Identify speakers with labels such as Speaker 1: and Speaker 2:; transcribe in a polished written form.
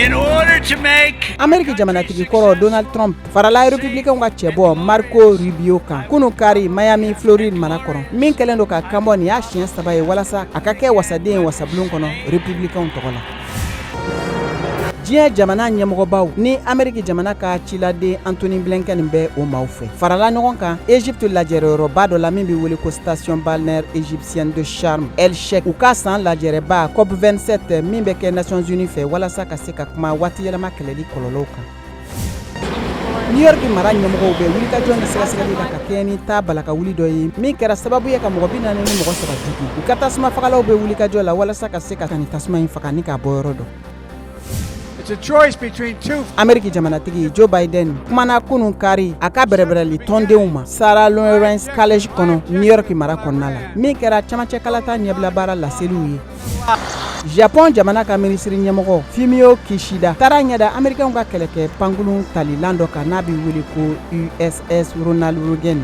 Speaker 1: In order to make
Speaker 2: Ameriki jamanatigi kɔrɔ Donald Trump farala Republicainw ka cɛbɔ Marco Rubio kan kunu kari Miami, Floride mara kɔnɔ, min kɛlen don ka kanbɔ nin y'a siɲɛ saba ye walasa a ka kɛ wasaden ye wasabulon kɔnɔ Republicainw tɔgɔ la. Diɲɛ jamana ɲɛmɔgɔbaw ni Ameriki jamana ka ciladen Antony Blinken bɛ o maaw fɛ farala ɲɔgɔn kan Egypte lajɛrɛyɔrɔba dɔ la min bɛ wele ko station balnéaire égyptienne de Sharm El Sheikh, u ka san lajɛrɛba COP 27 min bɛ kɛ Nations Unies fɛ walasa ka se ka kuma waati yɛlɛma kɛlɛli kɔlɔlɔw kan. New York mara ɲɛmɔgɔw bɛ wulikajɔ ni sɛgɛsɛgɛli la ka kɛɲɛ ni ta balaka wuli dɔ ye min kɛra sababu ye ka mɔgɔ 43 jogin. U ka tasuma fagalaw bɛ wulikajɔ la walasa ka se ka nin tasuma in faga ni k'a bɔ yɔrɔ dɔn. Ameriki jamanatigi Joe Biden kumana kunun kari a ka bɛrɛbɛrɛli tɔndenw ma Sarah Lawrence College kɔnɔ New York mara kɔnɔna la, min kɛra camancɛ kalata ɲɛbila baara laseliw ye. Japon jamana ka minisiri ɲɛmɔgɔ Fumio Kishida taara ɲɛda Amerikɛnw ka kɛlɛkɛ pankurun talilan dɔ kan n'a bɛ wele ko USS Ronald Reagan.